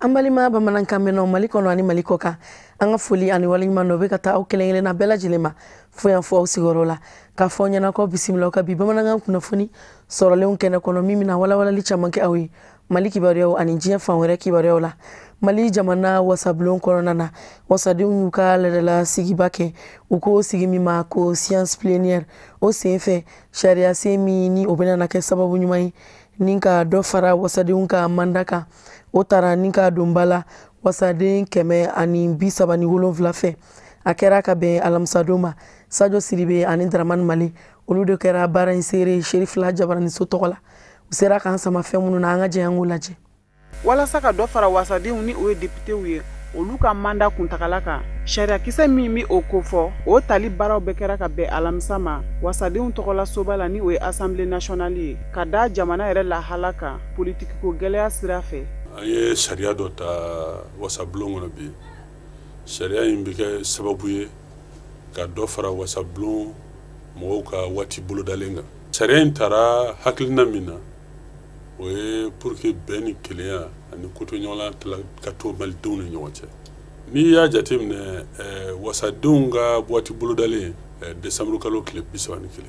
An balima bamanankan mɛnnaw Mali kɔnɔ ani Mali kɔ kan, an ka foli ani waleɲuman dɔ bɛ ka taa aw kelen kelenna bɛɛ lajɛlen ma fo yan fo aw sigiyɔrɔ la, k'a fɔ aw ɲɛna ko bisimila ka bi bamanankan kunnafoni sɔrɔlenw kɛnɛ kɔnɔ, min bɛna walawalali caman kɛ aw ye Mali kibaruyaw ani diɲɛ fan wɛrɛ kibaruyaw la. Mali jamana wasabulon kɔnɔna na, wasadenw y'u ka laadala sigiba kɛ, u ko sigi min ma ko séance plénière. O senfɛ, sariya sen min ni o bɛna kɛ sababu ɲuman ye ni ka dɔ fara wasadenw ka mandat kan, o taara ni ka don ba la wasaden 137 fɛ. A kɛra ka bɛn alamisadon ma. Sajo Siribe ani Dramani Mali, olu de kɛra baara in seere Serifila Jabaraniso tɔgɔ la. U sera k'an sama fɛn minnu na, an ka jɛ an k'u lajɛ. Walasa ka dɔ fara wasadenw ni o ye députéw ye, olu ka mandat kuntagala kan, sariyakisɛ min bɛ o kofɔ, o tali baaraw bɛɛ kɛra ka bɛn alamisa ma wasadenw tɔgɔla soba la, ni o ye Assemblée nationale ye, ka da jamana yɛrɛ lahala kan politikiko gɛlɛya sira fɛ. An ye sariya dɔ ta wasabulon kɔnɔ bi. Sariya in bɛ kɛ sababu ye ka dɔ fara wasabulon mɔgɔw ka waati bolodalen kan. Sariya in taara hakilina min na, o ye pour que bɛn ni kelenya ani kotoɲɔgɔnla ka to malidenw ni ɲɔgɔn cɛ. N'i y'a jateminɛ, wasadenw ka waati bolodalen, décembre kalo tile 31,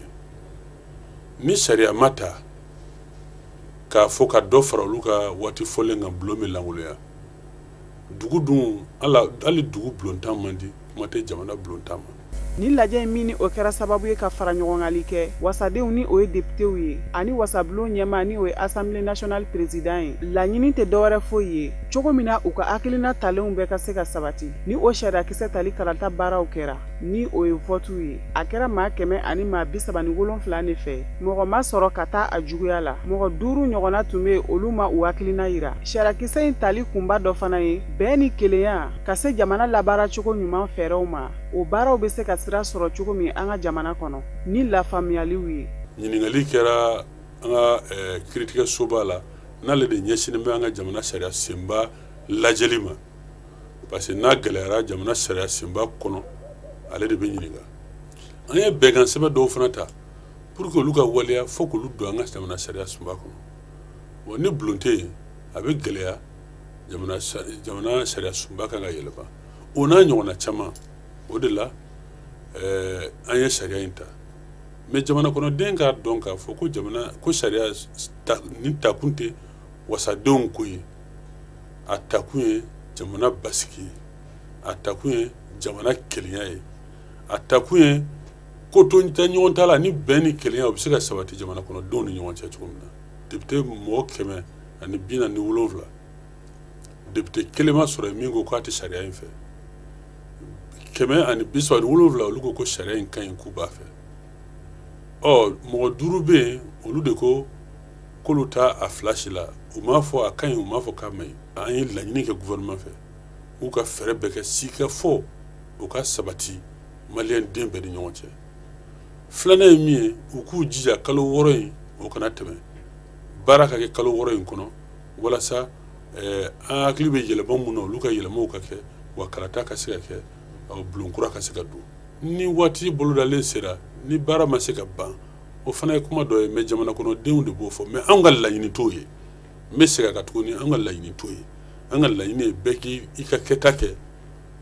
ni sariya ma ta k'a fɔ ka dɔ fara olu ka waati fɔlen kan, bulon bɛ lankolonya. Dugu dun, hali dugu bulontan man di, kuma tɛ jamana bulontan ma. Ni lajɛ in min ni o kɛra sababu ye ka fara ɲɔgɔngali kɛ wasadenw ni o ye députéw ye ani wasabulon ɲɛmaa, ni o ye Assemblée nationale président ye, laɲini tɛ dɔwɛrɛ foyi ye cogo min na u ka hakilina talenw bɛɛ ka se ka sabati. Ni o sariyakisɛ tali kalata baaraw kɛra, ni o ye vote ye, a kɛra maa 137 de fɛ. Mɔgɔ ma sɔrɔ ka taa a juguya la, mɔgɔ 5 ɲɔgɔnna tun bɛ yen, olu ma u hakilina yira. Sariyakisɛ in tali kunba dɔ fana ye bɛn ni kelenya ka se jamana labaaracogo ɲuman fɛɛrɛw ma, o baaraw bɛ se ka sira sɔrɔ cogo min an ka jamana kɔnɔ ni lafaamuyaliw ye. Ɲininkali kɛra an ka kiiritigɛsoba la, n'ale de ɲɛsinnen bɛ an ka jamana sariya senba lajɛli ma, parce que n'a gɛlɛyara jamana sariya senba kɔnɔ, ale de bɛ ɲininka. An ye bɛnkan sɛbɛn dɔw fana ta pour que olu ka waleya, fo k'olu don an ka jamana sariya senba kɔnɔ. Bon, ni bulon tɛ yen, a bɛ gɛlɛya jamana sariya sunba kan ka yɛlɛma, o n'a ɲɔgɔnna caman. O de la an ye sariya in ta. Mais jamana kɔnɔden k'a dɔn k'a fɔ ko jamana ko sariya nin takun tɛ wasadenw ko ye, a takun ye jamana basigi ye, a takun ye jamana kelenya ye, a takun ye ko to tɛ ɲɔgɔn ta la ni bɛn ni kelenya o bɛ se ka sabati jamana kɔnɔdenw ni ɲɔgɔn cɛ cogo min na. Député mɔgɔ 147, député kelen ma sɔrɔ yen min ko k'a tɛ sariya in fɛ. 137, olu ko ko sariya in ka ɲi, k'u b'a fɛ. Ɔ, mɔgɔ 5 bɛ yen, olu de ko k'olu t'a a fila si la. U m'a fɔ a ka ɲi, u m'a fɔ k'a ma ɲi. An ye laɲini kɛ gouvernement fɛ k'u ka fɛɛrɛ bɛɛ kɛ sigikafɔ o ka sabati maliyɛn den bɛɛ ni ɲɔgɔn cɛ. Filanan ye min ye, u k'u jija kalo 6 in o kana tɛmɛ, baara ka kɛ kalo 6 in kɔnɔ, walasa an hakili bɛ yɛlɛma mun na, olu ka yɛlɛmaw ka kɛ, wa kalata ka se ka kɛ, bulon kura ka se ka don. Ni waati bolodalen sera, ni baara ma se ka ban, o fana ye kuma dɔ ye. Mais jamana kɔnɔdenw de b'o fɔ. Mais anw ka laɲini t'o ye. N bɛ segin a kan tuguni, an ka laɲini t'o ye. An ka laɲini ye bɛɛ k'i ka kɛta kɛ.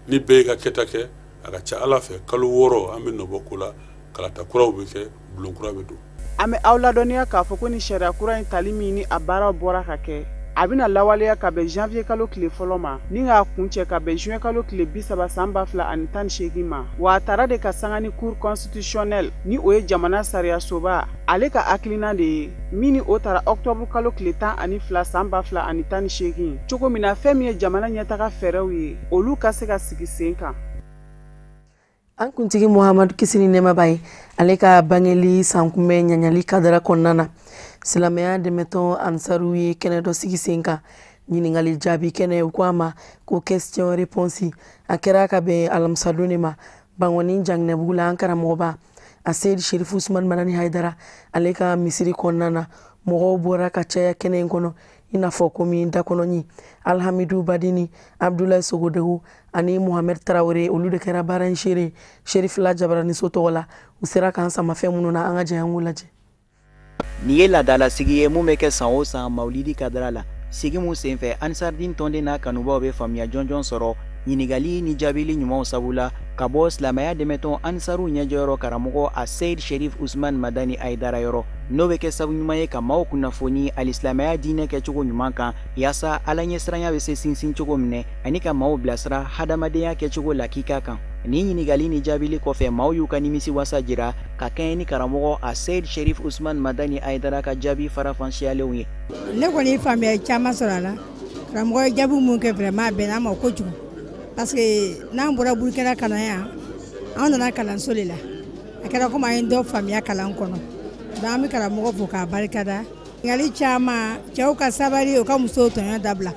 Ni bɛɛ y'i ka kɛta kɛ, a ka ca Ala fɛ, kalo 6 an bɛ nɔbɔ ko la, kalata kuraw bɛ kɛ, bulon kura bɛ don. An bɛ aw ladɔnniya k'a fɔ ko ni sariya kura in tali min ni a baaraw bɔra ka kɛ, a bɛna lawaleya ka bɛn janvier kalo tile 1 ma ni k'a kuncɛ ka bɛn juin kalo tile 30 san 2018 ma. Wa a taara de ka sanga ni Cour constitutionnelle, ni o ye jamana sariyasoba ale ka hakilina de ye, min ni o taara octobre kalo tile 12 san 2018, cogo min na fɛn min ye jamana ɲɛtaga fɛɛrɛw ye, olu ka se ka sigi sen kan. An kuntigi Muhamadu, kisi ni nɛɛma b'a ye, ale ka bangeli sankunbɛn ɲaɲali kadara kɔnɔna na, silamɛya dɛmɛtɔn Ansaru ye kɛnɛ dɔ sigi sen kan, ɲininkali jaabi kɛnɛ, u ko a ma ko question réponse. A kɛra ka bɛn alamisadon de ma Bangɔni Janginɛbugu la, an karamɔgɔba Aseyid Sherifu Usumani Madani Hayidara ale ka misiri kɔnɔna na. Mɔgɔw bɔra ka caya kɛnɛ in kɔnɔ i n'a fɔ komi dakɔnɔɲi. Alhamidu Badini, Abdulayi Sogodewu ani Muhamɛd Tarawele, olu de kɛra baara in seere Serifila Jabaraniso tɔgɔ la. U sera k'an sama fɛn minnu na, an ka jɛ an k'u lajɛ. Nin ye laadalasigi ye mun bɛ kɛ san o san mawulidi kadara la. Sigi mun senfɛ, Ansardin tɔnden n'a kanubaw bɛ faamuya jɔnjɔn sɔrɔ ɲininkali ni jaabili ɲumanw sabu la ka bɔ silamɛya dɛmɛtɔn Ansaru ɲɛjɔyɔrɔ karamɔgɔ a Seyid Sherif Usman Madani Ayidara yɔrɔ, n'o bɛ kɛ sabu ɲuman ye ka maaw kunnafoni alisilamɛya diinɛ kɛcogo ɲuman kan, yaasa Ala ɲɛsiranya bɛ se sinsin cogo minɛ ani ka maaw bilasira hadamadenya kɛcogo lakika kan. Nin ɲininkali ni jaabili kɔfɛ, maaw y'u ka nimisi wasa jira ka kɛɲɛ ni karamɔgɔ a Seyid Sherif Usman Madani Ayidara ka jaabi farafansiyalenw ye. Ne kɔni ye faamuya caman sɔrɔ a la. Karamɔgɔ ye jaabi mun kɛ, vraiment a bɛnna ma kojugu, parce que n'an bɔra Burukina ka na yan, an nana kalanso de la. A kɛra komi an ye dɔ faamuya kalan kɔnɔ. Donc an bɛ karamɔgɔ fo k'a barikada. Ɲininkali caman, cɛw ka sabali, u ka musow tɔɲɔ dabila,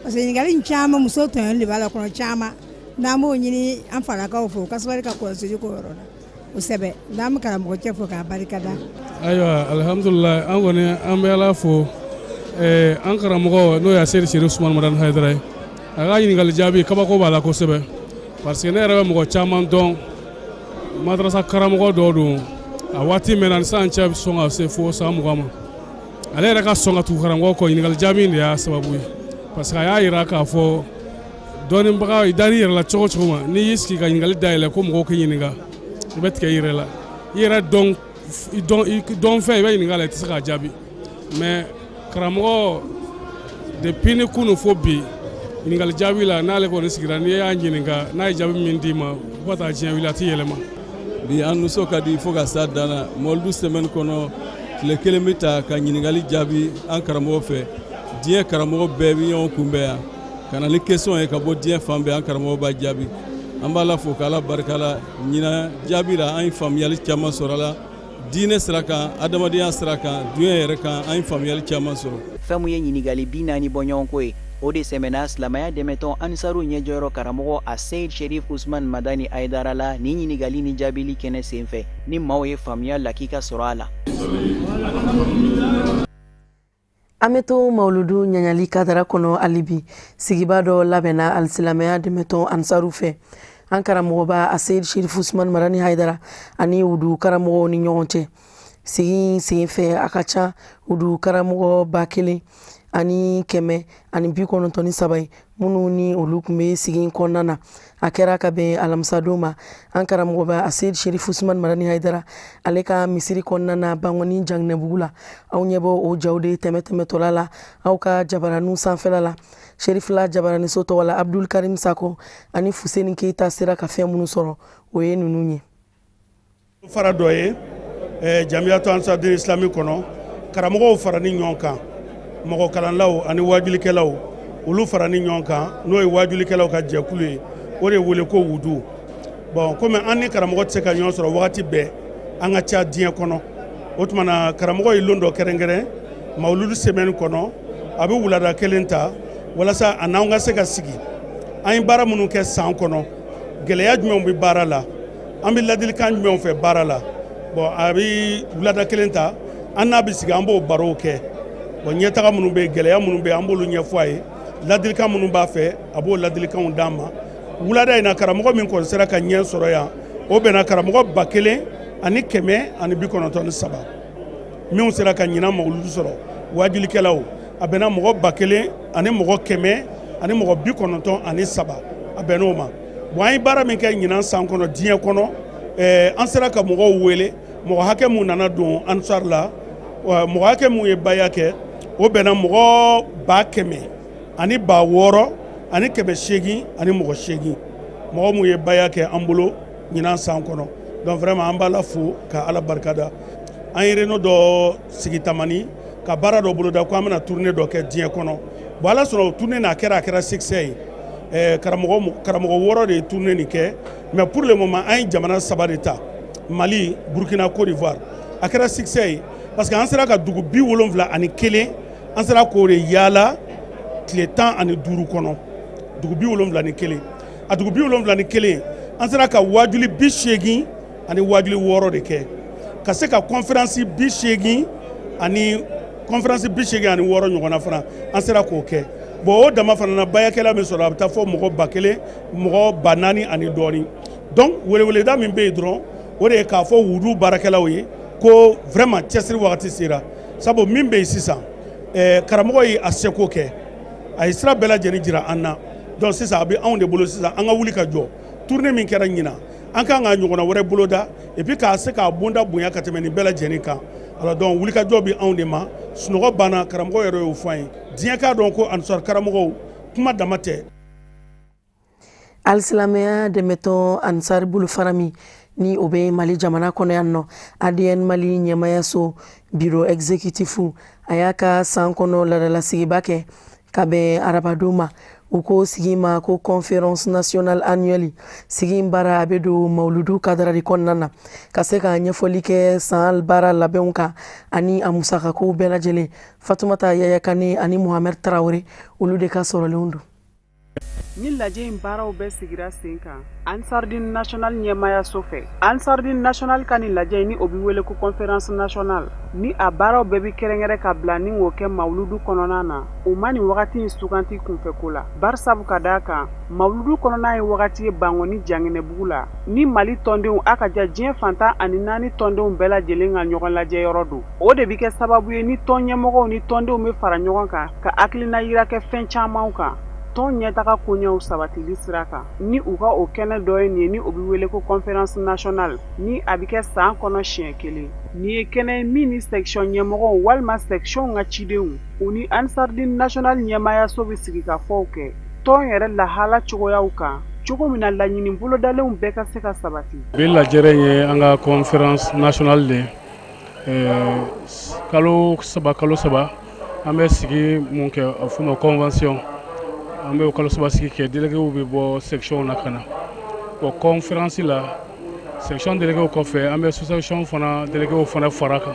parce que ɲininkali caman, musow tɔɲɔ de b'a la kɔnɔ caman. N'an b'o ɲini an falakaw fɛ, u ka sabali ka kɔlɔsili k'o yɔrɔ la kosɛbɛ. N'an bɛ karamɔgɔ cɛ fo k'a barikada. Ayiwa, alihamudulilayi, an kɔni an bɛ Ala fo. An karamɔgɔ, n'o ye Seyidi Sherif Usman Madani Hayidara ye, a ka ɲininkali jaabi, kabako b'a la kosɛbɛ, parce que ne yɛrɛ bɛ mɔgɔ caman dɔn, madarasa karamɔgɔ dɔw don, a waati mɛnna ni sisan cɛ bɛ sɔn ka se fo san 20 ma. Ale yɛrɛ ka sɔn ka tugu karamɔgɔ kɔ, ɲininkali jaabi in de y'a sababu ye, parce que a y'a yira k'a fɔ dɔnnibaga i dar'i yɛrɛ la cogo cogo ma, n'i y'i sigi ka ɲininkali dayɛlɛ ko mɔgɔw k'i ɲininka, i bɛ tigɛ i yɛrɛ la. I yɛrɛ dɔn i dɔn i dɔn fɛn, i bɛ ɲininka la, i tɛ se k'a jaabi. Mais karamɔgɔ, depuis ni kunun fo bi, ɲininkali jaabi la, n'ale kɔni sigira, n'i y'a ɲininka, n'a ye jaabi min d'i ma, fo ka taa diɲɛ wuli, a t'i yɛlɛma. Bi an nisɔn ka di fo ka s'a dan na. Mɔlidu semaine kɔnɔ, tile kelen bɛ ta ka ɲininkali jaabi an karamɔgɔ fɛ. Diɲɛ karamɔgɔ bɛɛ bɛ ɲɔgɔn kunbɛn yan ka na ni question ye ka bɔ diɲɛ fan bɛɛ, an karamɔgɔ b'a jaabi. An b'a la fo k'Ala barika la. Ɲinan jaabi la, an ye faamuyali caman sɔrɔ a la, diinɛ sira kan, adamadenya sira kan, duɲɛ yɛrɛ kan, an ye faamuyali caman sɔrɔ. Fɛn mun ye ɲininkali 40 bɔɲɔgɔnko ye, o de sɛmɛna silamɛya dɛmɛtɔn Ansaru ɲɛjɔyɔrɔ karamɔgɔ a Seyid Sherif Usman Madani Ayidara la nin ɲininkali ni jaabili kɛnɛ senfɛ, ni maaw ye faamuya lakika sɔrɔ a la. An bɛ to mawuludu ɲaɲali kadara kɔnɔ hali bi. Sigiba dɔ labɛnna alisilamɛya dɛmɛtɔn Ansaru fɛ, an karamɔgɔba a Seyid Sherif Usman Madani Hayidara ani wudu karamɔgɔw ni ɲɔgɔn cɛ. Sigi sen fɛ, a ka ca wudu karamɔgɔ 1193 ye minnu ni olu tun bɛ sigi kɔnɔna na. A kɛra ka bɛn alamisadon ma, an karamɔgɔba a Seyid Sherif Usman Madani Hayidara ale ka misiri kɔnɔna na Bangɔni Janginɛbugu la. Aw ɲɛ bɔ o jaw de tɛmɛ-tɛmɛtɔla la aw ka jabaraninw sanfɛla la. Sherifila jabaraniso tɔgɔ la, Abdul Karim Sako ani Fuseni Keyita sera ka fɛn minnu sɔrɔ, o ye ninnu ye. Fara dɔ ye Jamiyatu Ansardin Islami kɔnɔ, karamɔgɔw fara ni ɲɔgɔn kan, mɔgɔ kalanlaw ani wajulikɛlaw, olu fara ni ɲɔgɔn kan, n'o ye wajulikɛlaw ka jɛkulu ye, o de wele ko wudu. Bon, komi an ni karamɔgɔ tɛ se ka ɲɔgɔn sɔrɔ wagati bɛɛ, an ka ca diɲɛ kɔnɔ, o tuma na karamɔgɔ ye lon dɔ kɛrɛnkɛrɛn mawuludu semaine kɔnɔ, a bɛ wulada kelen ta walasa a n'anw ka se ka sigi. An ye baara minnu kɛ san kɔnɔ, gɛlɛya jumɛnw bɛ baara la, an bɛ ladilikan jumɛnw fɛ baara la. Bon, a bɛ wulada kelen ta, an n'a bɛ sigi, an b'o barow kɛ. Bon, ɲɛtaga minnu bɛ yen, gɛlɛya minnu bɛ yen, an b'olu ɲɛfɔ a ye. Ladilikan minnu b'a fɛ, a b'o ladilikanw d'an ma. Wulada in na, karamɔgɔ min kɔni sera ka ɲɛ sɔrɔ yan, o bɛnna karamɔgɔ 1193 minnu sera ka ɲinan mawuludu sɔrɔ. Wajulikɛlaw, a bɛnna mɔgɔ 1193, a bɛnn'o ma. Bon, an ye baara min kɛ ɲinan san kɔnɔ diɲɛ kɔnɔ, an sera ka mɔgɔw wele, mɔgɔ hakɛ mun nana don Ansar la, mɔgɔ hakɛ mun ye baya kɛ, o bɛnna mɔgɔ 106,808, mɔgɔ mun ye baya kɛ an bolo ɲinan san kɔnɔ. Donc vraiment, an b'a la fo ka Ala barikada. An ye réunion dɔ sigi Tamani ka baara dɔ boloda ko an bɛna tournée dɔ kɛ diɲɛ kɔnɔ. Bon, Ala sɔnna, o tournée nin a kɛra succès ye. Karamɔgɔ 6 de ye tournée nin kɛ, mais pour le moment an ye jamana 3 de ta: Mali, Burkina, Côte d'Ivoire. A kɛra succès ye parce que an sera ka dugu 71, an sera k'o de yaala tile 15 kɔnɔ. Dugu 71, a dugu 71, an sera ka wajuli 80 ani wajuli 6 de kɛ, ka se ka conférence 80 ani conférence 86 ɲɔgɔnna fana, an sera k'o kɛ. Bon, o dama fana na, bayakɛla min sɔrɔ, a bɛ taa fɔ mɔgɔ 1000, mɔgɔ 4000 ani dɔɔnin. Donc weleweleda min bɛ yen dɔrɔn, o de ye k'a fɔ wudu baarakɛlaw ye ko vraiment cɛsiri wagati sera, sabu min bɛ yen sisan Karamɔgɔ ye a seko kɛ, a ye sira bɛɛ lajɛlen jira an na. Donc sisan a bɛ anw de bolo sisan an ka wuli ka jɔ. Tournée min kɛra ɲinan, an kan ka ɲɔgɔnna wɛrɛ boloda et puis k'a se k'a bonda bonya ka tɛmɛ nin bɛɛ lajɛlen kan. Alors donc wulikajɔ bɛ anw de ma. Sunɔgɔ banna, karamɔgɔ yɛrɛ y'o fɔ an ye. Diɲɛ k'a dɔn ko Ansar karamɔgɔw kuma dama tɛ. Alisilamɛya dɛmɛtɔn Ansar bolofara min ni o bɛ Mali jamana kɔnɔ yan nɔ, ADN Mali ɲɛmayaso bureau exécutif a y'a ka san kɔnɔ laadalasigiba kɛ ka bɛn arabadon ma. U ko sigi ma ko conférence nationale annuelle. Sigi in baara a bɛ don mawuludu kadara de kɔnɔna na ka se ka ɲɛfɔli kɛ san baara labɛnw kan ani a musakakow bɛɛ lajɛlen. Fatumata Yaya Kane ani Mohamed Traoré olu de ka sɔrɔlenw don. Ni lajɛ in baaraw bɛɛ sigira sen kan Ansardine National ɲɛmaayaso fɛ. Ansardine National ka nin lajɛ in ni o bɛ wele ko conférence nationale, ni a baaraw bɛɛ bɛ kɛrɛnkɛrɛn ka bila ni k'o kɛ mawuludu kɔnɔna na. U ma nin wagati in suganti kunfɛko la, barisabu ka d'a kan mawuludu kɔnɔna ye wagati ye Bankɔni Janginɛbugu la ni Mali tɔndenw a ka ja diɲɛ fantan ani naani tɔndenw bɛɛ lajɛlen ka ɲɔgɔn lajɛ yɔrɔ don. O de bɛ kɛ sababu ye ni tɔn ɲɛmɔgɔw ni tɔndenw bɛ fara ɲɔgɔn kan ka hakilina yira kɛ fɛn camanw kan tɔn ɲɛtaga koɲɛw sabatili sira kan. Ni u ka o kɛnɛ dɔ ye nin ye ni o bɛ wele ko conférence nationale, ni a bɛ kɛ san kɔnɔ siɲɛ kelen. Nin ye kɛnɛ ye min ni section ɲɛmɔgɔw walima section ka cidenw u ni Ansardine National ɲɛmaayaso bɛ sigi ka fɔw kɛ tɔn yɛrɛ lahala cogoyaw kan, cogo min na laɲini bolodalenw bɛɛ ka se ka sabati. Bi lajɛrɛ ye an ka conférence nationale de kalo saba kalo saba an bɛ sigi mun kɛ, a f'o ma convention. An bɛ kalo saba sigi kɛ, délégués bɛ bɔ section na ka na. Bon, conférence la, section délégués kɔfɛ, an bɛ sous-section fana délégués fana fara kan.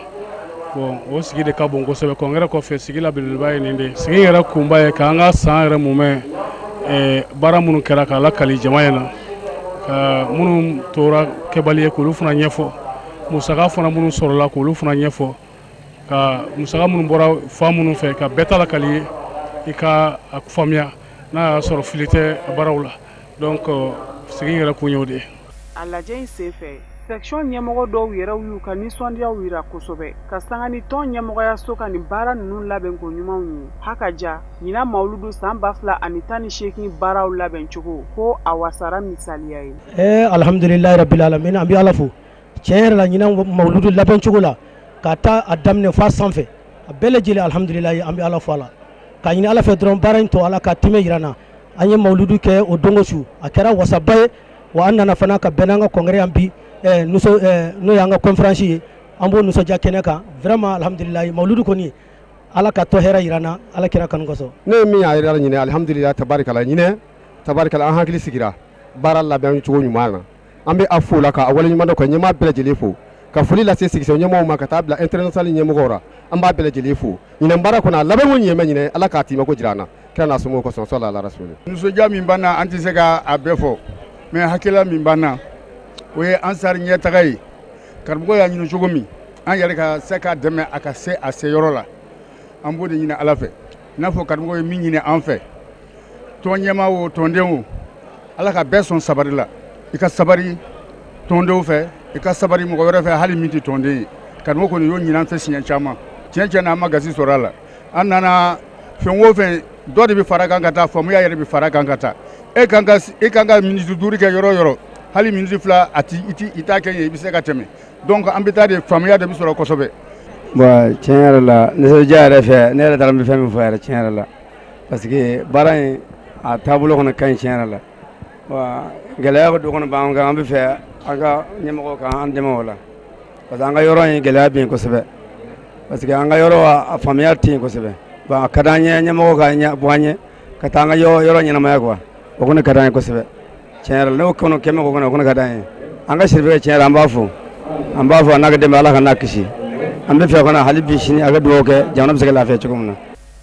Bon, o sigi de ka bon kosɛbɛ. Congrès kɔfɛ, sigi la belebeleba ye nin de ye. Sigi yɛrɛ kunba ye k'an ka san yɛrɛ mumɛ baara minnu kɛra k'a lakali jama ɲɛna, ka minnu tora kɛbali ye k'olu fana ɲɛfɔ, musaka fana minnu sɔrɔla k'olu fana ɲɛfɔ, ka musaka minnu bɔra fan minnu fɛ ka bɛɛ ta lakali ye i ka a faamuya n'a y'a sɔrɔ fili tɛ a baaraw la. Donc sigi yɛrɛ kun y'o de ye. A lajɛ in senfɛ, section ɲɛmɔgɔ dɔw yɛrɛ y'u ka nisɔndiyaw yira kosɛbɛ ka sanga ni tɔn ɲɛmɔgɔyaso ka nin baara ninnu labɛnko ɲumanw ye. Haka ja ɲinan mawuludu san 2018 baaraw labɛn cogo ko a wasara misaliya ye. Alhamdulilayi rabbil alamin, an bɛ Ala fo. Tiɲɛ yɛrɛ la, ɲinan mawuludu labɛn cogo la ka taa a daminɛ f'a sanfɛ, a bɛɛ lajɛlen alhamdulilayi, an bɛ Ala fo a la. K'a ɲini Ala fɛ dɔrɔn baara in tɔ Ala ka tɛmɛ yira n na. An ye mawuludu kɛ o don o su, a kɛra wasaba ye. Wa an nana fana ka bɛn n'an ka congrès yan bi, n'o y'an ka conférence ye, an b'o nisɔndiya kɛnɛ kan. Vraiment alhamdulilayi, mawuludu kɔni Ala ka tɔ hɛrɛ yira n na, Ala kira kanu kosɔn. Ne ye min y'a yɛrɛ ɲinɛ, alhamdulilayi tabarikala, ɲinɛ tabarikala, an hakili sigira baara labɛn cogo ɲuman na. An bɛ a fo la ka waleɲuman dɔn, ka ɲɛmaa bɛɛ lajɛlen fo, ka foli lase sigisɛn ɲɛmɔgɔw ma ka taa bila international ɲɛmɔgɔw la, an b'a bɛɛ lajɛlen fo. Ɲinɛ baara kɔnɔ a labɛn ko ɲɛmɛ ɲinɛ, Ala k'a timɛ ko jira an na, kira n'a somɔgɔw kosɔn, sɔli ala rasuli. Nisɔndiya min b'an na, an tɛ se ka a bɛɛ fɔ, mais hakilila min b'an na o ye Ansar ɲɛtaga ye. Karamɔgɔ y'a ɲini cogo min, an yɛrɛ ka se k'a dɛmɛ a ka se a seyɔrɔ la, an b'o de ɲini Ala fɛ. I n'a fɔ karamɔgɔ ye min ɲini an fɛ, tɔn ɲɛmaa o tɔnden o, Ala ka bɛɛ sɔn sabari la. I ka sabari tɔndenw fɛ, i ka sabari mɔgɔ wɛrɛ fɛ, hali min tɛ tɔnden ye. Karamɔgɔ kɔni y'o ɲini an fɛ siɲɛ caman. Tiɲɛ tiɲɛ na, an ma gasi sɔrɔ a la. An nana fɛn o fɛn, dɔ de bɛ fara kan ka taa, faamuya yɛrɛ bɛ fara kan ka taa. E kan ka miniti 5 kɛ yɔrɔ o yɔrɔ, hali miniti 2 a ti i t'a kɛ yen, i bɛ se ka tɛmɛ. Donc an bɛ taa de, faamuya de bɛ sɔrɔ kosɛbɛ. Bon, tiɲɛ yɛrɛ la, nisɔndiya yɛrɛ fɛ, ne yɛrɛ taara n bɛ fɛn min fɔ yɛrɛ tiɲɛ yɛrɛ la, parce que baara in a taabolo kɔni ka ɲi tiɲɛ yɛrɛ la. Bon, gɛlɛya dɔ kɔni b'an kan, an bɛ fɛ an ka ɲɛmɔgɔw k'an dɛmɛ o la, parce que an ka yɔrɔ in gɛlɛya bɛ yen kosɛbɛ, parce que an ka yɔrɔ a faamuya tɛ yen kosɛbɛ. Bon, a ka d'an ye ɲɛmɔgɔw ka bɔ an ye ka taa an ka yɔrɔ ɲɛnamaya quoi, o kɔni ka d'an ye kosɛbɛ tiɲɛ yɛrɛ la. N'o kɔnɔ kɛmɛ o kɔnɔ, o kɔni ka d'an ye. An ka sirifɛ tiɲɛ yɛrɛ, an b'a fo, an b'a fo a n'a ka dɛmɛ, Ala ka n'a kisi. An bɛ fɛ kɔnɔ hali bi sini a ka dugawu kɛ jamana bɛ se ka lafiya cogo min na.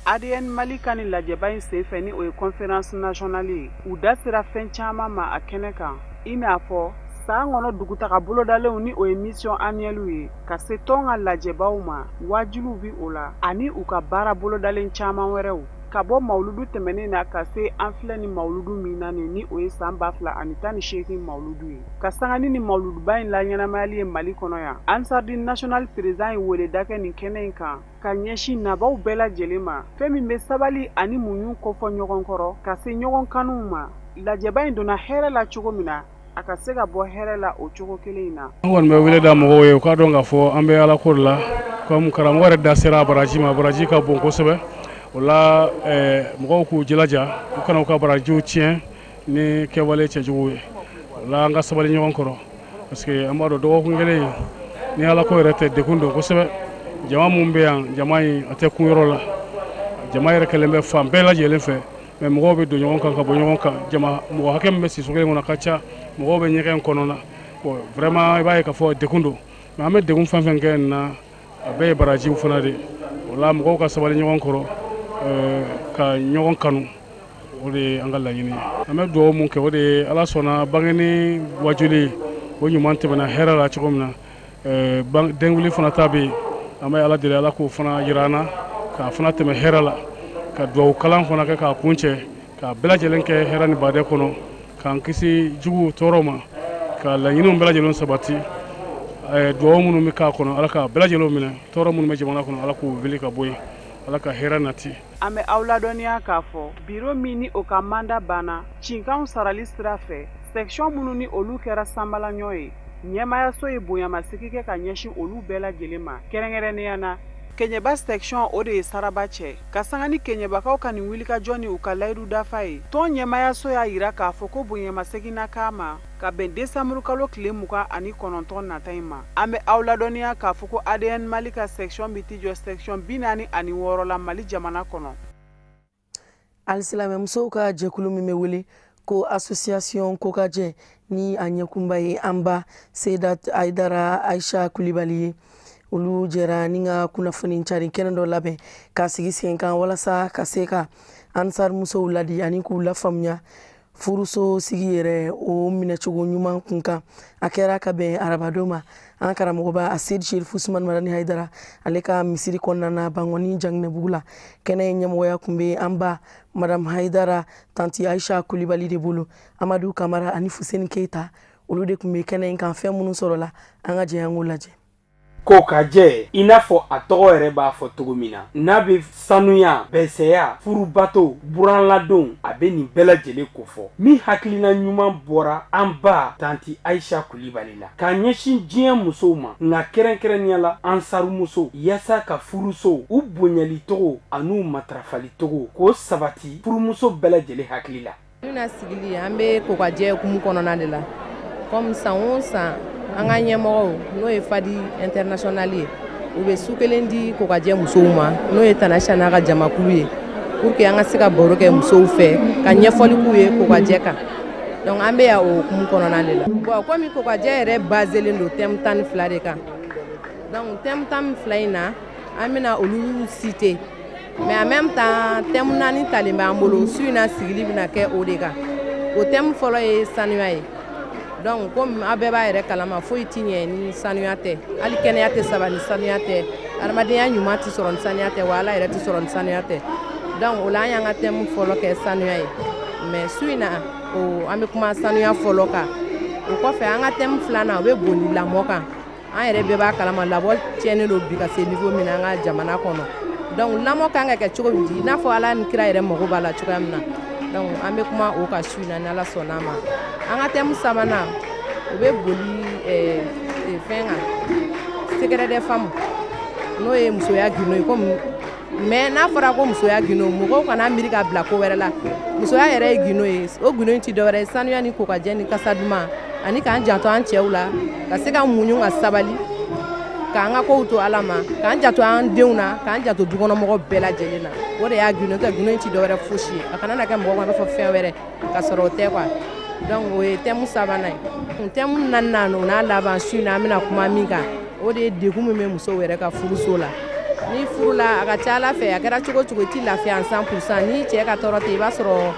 ADN Mali ka nin lajɛba in senfɛ ni o ye conférence nationale ye, u da sera fɛn caman ma a kɛnɛ kan, i n'a fɔ san kɔnɔ dugutaga bolodalenw ni o ye mission annuelle ye, ka se tɔn ka lajɛbaw ma, wajuliw bi o la ani u ka baara bolodalen caman wɛrɛw. Ka bɔ mawuludu tɛmɛnen na ka se an filɛ ni mawuludu min na nin ni o ye san 2018 mawuludu ye. Ka sanga ni mawuluduba in laɲɛnamayali ye Mali kɔnɔ yan, Ansardine national président ye weleda kɛ nin kɛnɛ in kan ka ɲɛsin nabaw bɛɛ lajɛlen ma, fɛn min bɛ sabali ani muɲu kofɔ ɲɔgɔn kɔrɔ ka se ɲɔgɔn kanuw ma. Lajɛba in donna hɛrɛ la cogo min na, a ka se ka bɔ hɛrɛ la o cogo kelen in na. An kɔni bɛ wele da mɔgɔw ye u k'a dɔn k'a fɔ an bɛ Ala ko de la, comme karamɔgɔ yɛrɛ da sera baraji ma, baraji ka bon kosɛbɛ. O la mɔgɔw k'u jilaja u kana u ka barajiw tiɲɛ ni kɛwale cɛjugu ye. O la an ka sabali ɲɔgɔn kɔrɔ, parce que an b'a dɔn dɔgɔkun kelen ni Ala ko yɛrɛ tɛ, degun don kosɛbɛ. Jama mun bɛ yan, jama in a tɛ kun yɔrɔ la, jama yɛrɛ kɛlen bɛ fan bɛɛ lajɛlen fɛ, mais mɔgɔw bɛ don ɲɔgɔn kan ka bɔ ɲɔgɔn kan. Jama mɔgɔ hakɛ min bɛ siso kelen kɔnɔ ka ca, mɔgɔw bɛ ɲɛgɛn kɔnɔ na. Bon vraiment i b'a ye k'a fɔ degun don, mais an bɛ degun fɛn fɛn kɛ nin na, a bɛɛ ye barajiw fana de. O la mɔgɔw ka sabali ɲɔgɔn kɔrɔ, ka ɲɔgɔn kanu, o de ye an ka laɲini ye. An bɛ dugawu mun kɛ, o de ye Ala sɔnna bangeni wajuli o ɲuman tɛmɛna hɛrɛ la cogo min na, denwuli fana ta bɛ yen, an bɛ Ala deli Ala k'o fana jira an na, k'a fana tɛmɛ hɛrɛ la, ka dugawu kalan fana kɛ k'a kuncɛ, k'a bɛɛ lajɛlen kɛ hɛrɛ ni badɛ kɔnɔ, k'an kisi juguw tɔɔrɔ ma, ka laɲiniw bɛɛ lajɛlen sabati. Dugawu minnu bɛ k'a kɔnɔ, Ala k'a bɛɛ lajɛlen minɛ, tɔɔrɔ minnu bɛ jamana kɔnɔ, Ala k'u wuli ka bɔ yen, Ala ka hɛrɛ nati. An bɛ aw ladɔnniya k'a fɔ biro min ni o ka manda banna cinkanw sarali sira fɛ, section minnu ni olu kɛra sanbalaɲɔ ye, ɲɛmaayaso ye bonyamasegin kɛ ka ɲɛsin olu bɛɛ lajɛlen ma, kɛrɛnkɛrɛnnenya na Kɛɲɛba section o de ye saraba cɛ. Ka sanga ni Kɛɲɛbakaw ka nin wulikajɔ ni u ka layidu dafa ye, tɔn ɲɛmaayaso y'a jira k'a fɔ ko bonyamasegin na k'a ma ka bɛn décembre kalo tile 29 nata in ma. An bɛ aw ladɔnniya k'a fɔ ko ADN Mali ka section bɛ t'i jɔ section 46 la Mali jamana kɔnɔ. Alisilamɛmusow ka jɛkulu min bɛ wele ko association Kokajɛ, ni a ɲɛkunba ye an ba Seyidat Ayidara Ayisa Kulibali ye, olu jɛra ni ka kunnafoni cari kɛnɛ dɔ labɛn k'a sigi sen kan walasa ka se ka ansar musow ladi ani k'u lafaamuya furuso sigi yɛrɛ o minɛcogo ɲuman kun kan. A kɛra ka bɛn arabadon ma, an karamɔgɔba Asedi Sherifu Usumani Madani Hayidara ale ka misiri kɔnɔna na Bangɔni Janginɛbugu la. Kɛnɛ in ɲɛmɔgɔya kun bɛ an ba Madame Hayidara Tanti Ayisa Kulibali de bolo. Amadu Kamara ani Fuseni Keyita olu de kun bɛ kɛnɛ in kan. Fɛn minnu sɔrɔla, an ka jɛ an k'o lajɛ. Kokajɛ, i n'a fɔ a tɔgɔ yɛrɛ b'a fɔ cogo min na, n'a bɛ sanuya, bɛsɛya, furubato, buranladon, a bɛ nin bɛɛ lajɛlen kofɔ. Min hakilina ɲuman bɔra an ba Tanti Ayisa Kulibali la k'a ɲɛsin diɲɛ musow ma, nka kɛrɛnkɛrɛnnenya la ansaru musow, yaasa ka furuso u bonyali cogo an'u matarafali cogo k'o sabati furumuso bɛɛ lajɛlen hakili la. Na sigili an bɛ Kokajɛ hukumu kɔnɔna de la, comme san o san an ka ɲɛmɔgɔw n'o ye Fadi international ye, u bɛ su kelen di Kokajɛ musow ma, n'o ye Tanasi n'a ka jamakulu ye, pour que an ka se ka baro kɛ musow fɛ ka ɲɛfɔli k'u ye Kokajɛ kan. Donc an bɛ yan o hukumu kɔnɔna de la. Bon, komi Kokajɛ yɛrɛ baselen don thème 12 de kan, donc thème 12 in na an bɛna olu citer, mais en même temps thème 4 talen b'an bolo. Su in na sigili bɛna kɛ o de kan. O thème fɔlɔ ye sanuya ye. Donc komi aw bɛɛ b'a yɛrɛ kalama, foyi ti ɲɛ ni sanuya tɛ, hali kɛnɛya tɛ saba ni sanuya tɛ, adamadenya ɲuman ti sɔrɔ ni sanuya tɛ, wa Ala yɛrɛ ti sɔrɔ ni sanuya tɛ. Donc o la an y'an ka thème fɔlɔ kɛ sanuya ye, mais su in na o an bɛ kuma sanuya fɔlɔ kan. O kɔfɛ an ka thème filanan o bɛ boli lamɔ kan. An yɛrɛ bɛɛ b'a kalama lamɔ tiɲɛnen don bi ka se niveau min na an ka jamana kɔnɔ. Donc lamɔ kan ka kɛ cogo min di, i n'a fɔ Ala ni kira yɛrɛ mago b'a la cogoya min na. Donc an bɛ kuma o kan su in na ni Ala sɔnn'a ma. An ka thème sabanan o bɛ boli fɛn kan, secret des femmes, n'o ye musoya gundo ye. Komi mais n'a fɔra ko musoya gundo, mɔgɔw kana miiri k'a bila ko wɛrɛ la. Musoya yɛrɛ ye gundo ye, o gundo in ti dɔwɛrɛ ye sanuya ni kokajɛ ni kasa duman, ani k'an janto an cɛw la, ka se ka muɲu ka sabali, k'an ka kow to Ala ma, k'an janto an denw na, k'an janto dukɔnɔmɔgɔw bɛɛ lajɛlen na. O de y'a gundo tɛ, gundo in ti dɔwɛrɛ fosi ye. A kana na kɛ mɔgɔ kɔnɔ i b'a fɔ fɛn wɛrɛ ka sɔrɔ o tɛ quoi. Donc o ye thème sabanan ye. Thème naaninan o n'a laban su in na an bɛna kuma min kan, o de ye degun min bɛ musow yɛrɛ ka furuso la. Ni furu la a ka ca Ala fɛ, a kɛra cogo cogo i ti lafiya en 100%. Ni cɛ ka tɔɔrɔ tɛ, i b'a sɔrɔ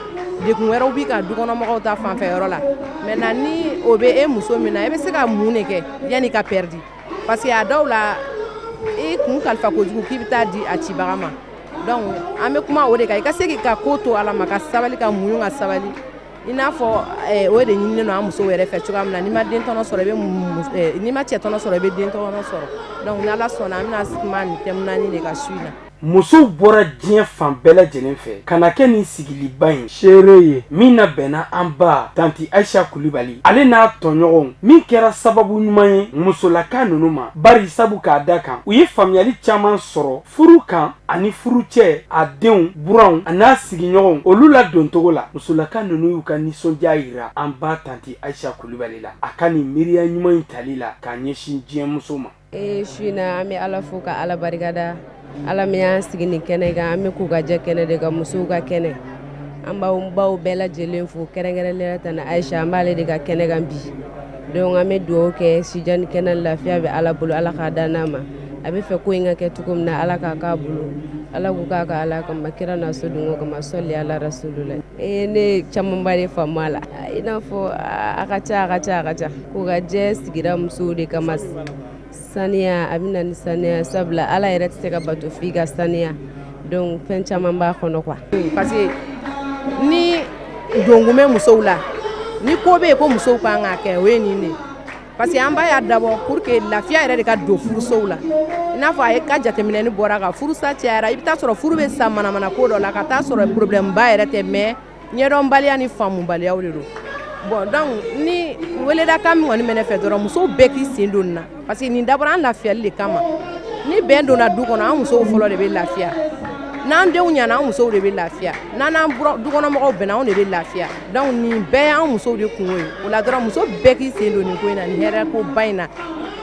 degun wɛrɛw b'i kan dukɔnɔmɔgɔw ta fanfɛ yɔrɔ la. Maintenant ni o bɛ e muso min na, e bɛ se ka mun de kɛ yanni ka perdi? Parce que a dɔw la i kun kalifa kojugu k'i bɛ taa di a cibaga ma. Donc an bɛ kuma o de kan, i ka se k'i ka ko to Ala ma, ka sabali, ka muɲu, ka sabali. I n'a fɔ o de ɲininen don an musow yɛrɛ fɛ cogoya min na, n'i ma den tɔnɔ sɔrɔ i bɛ, n'i ma cɛ tɔnɔ sɔrɔ i bɛ den tɔnɔ sɔrɔ. Donc n'Ala sɔnna, an bɛna kuma nin thème 4 de kan su in na. Musow bɔra diɲɛ fan bɛɛ lajɛlen fɛ ka na kɛ nin sigiliba in seere ye min na bɛnna an ba tanti Ayisa Kulibali ale n'a tɔɲɔgɔnw, min kɛra sababu ɲuman ye musolaka ninnu ma, bari sabu k'a da kan u ye faamuyali caman sɔrɔ furu kan ani furucɛ, a denw, buranw a n'a sigiɲɔgɔnw olu la doncogo la. Musolaka ninnu y'u ka nisɔndiya yira an ba tanti Ayisa Kulibali la a ka nin miiriya ɲuman in tali la k'a ɲɛsin diɲɛ muso ma. Su in na an bɛ Ala fo ka Ala barikada, Ala min y'an sigi nin kɛnɛ kan, an bɛ k'u ka jɛ kɛnɛ de kan, musow ka kɛnɛ. An b'aw baw bɛɛ lajɛlen fo, kɛrɛnkɛrɛnnenya tana Ayisa, an b'ale de ka kɛnɛ kan bi. Donc an bɛ dugawu kɛ sijan ni kɛnɛ lafiya bɛ Ala bolo, Ala k'a da n'a ma. A bɛ fɛ ko in ka kɛ cogo min na, Ala k'a k'a bolo, Ala k'u k'a ka Ala kama, kira n'a sodenw kama, sɔli ala rasulula. Ne camanba de faamu a la, i n'a fɔ a ka ca, a ka ca, a ka ca. K'u ka jɛ sigira musow de kama. Saniya, a bɛ na ni saniya, sabula Ala yɛrɛ tɛ se ka bato f'i ka saniya. Donc fɛn caman b'a kɔnɔ quoi. Parce que ni donkun bɛ musow la, ni ko bɛ yen ko musow kan k'a kɛ, o ye nin de ye. Parce que an ba y'a dabɔ pour que lafiya yɛrɛ de ka don furusow la. I n'a fɔ a ye ka jateminɛni bɔra kan, furusa cayara, i bɛ taa sɔrɔ furu bɛ sa manamana ko dɔ la, ka taa sɔrɔ problème ba yɛrɛ tɛ, mais ɲɛdɔnbaliya ni faamubaliyaw de don. Bon donc ni weledakan min kɔni bɛ ne fɛ dɔrɔn, musow bɛɛ k'i sen don nin na, parce que nin dabɔra an lafiyali de kama. Ni bɛn donna du kɔnɔ, an musow fɔlɔ de bɛ lafiya. N'an denw ɲɛna, an musow de bɛ lafiya. N'an n'an dukɔnɔmɔgɔw bɛnna, anw de bɛ lafiya. Donc nin bɛɛ y'an musow de kungo ye. O la dɔrɔn muso bɛɛ k'i sen don nin ko in na, nin hɛrɛ ko ba in na.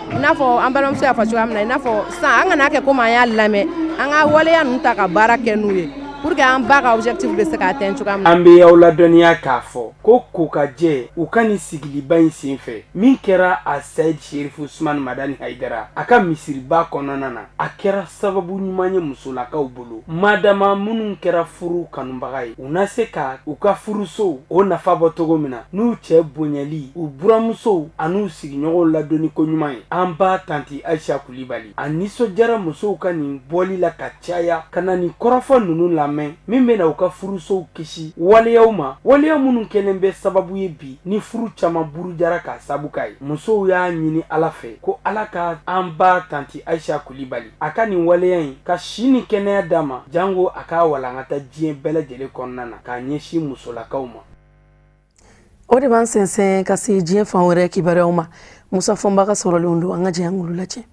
I n'a fɔ an balimamuso y'a fɔ cogoya min na, i n'a fɔ sisan an kana kɛ komi an y'a lamɛn, an ka waleya ninnu ta ka baara kɛ n'u ye, pour que an ba ka objectif bɛ se ka atteindre cogoya min na. An bɛ aw ladɔnniya k'a fɔ ko kokajɛ u ka nin sigiliba in senfɛ min kɛra a Sayid Sherifu Usumani Madani Hayidara a ka misiriba kɔnɔna na, a kɛra sababu ɲuman ye musolakaw bolo, madama minnu kɛra furu kanubaga ye, u na se ka u ka furusow o nafa bɔ cogo min na n'u cɛ bonyali, u buramusow an'u sigiɲɔgɔnw ladonni ko ɲuman ye. An ba tanti Ayisa Kulibali a nisɔndiyara musow ka nin bɔli la ka caya ka na nin kɔrɔfɔ ninnu lamɛn min bɛna u ka furusow kisi waleyaw ma, waleya minnu kɛlen bɛ sababu ye bi ni furu caman burujara k'a sabu k'a ye. Musow y'a ɲini Ala fɛ ko Ala ka an ba tanti Ayisa Kulibali a ka nin waleya in ka si ni kɛnɛya d'a ma, jango a k'a walankata diɲɛ bɛɛ lajɛlen kɔnɔna na k'a ɲɛsin musolakaw ma. O de b'an sɛnsɛn ka se diɲɛ fan wɛrɛ kibaruyaw ma. Musa Fɔnba ka sɔrɔlenw don, an ka jɛ an k'olu lajɛ.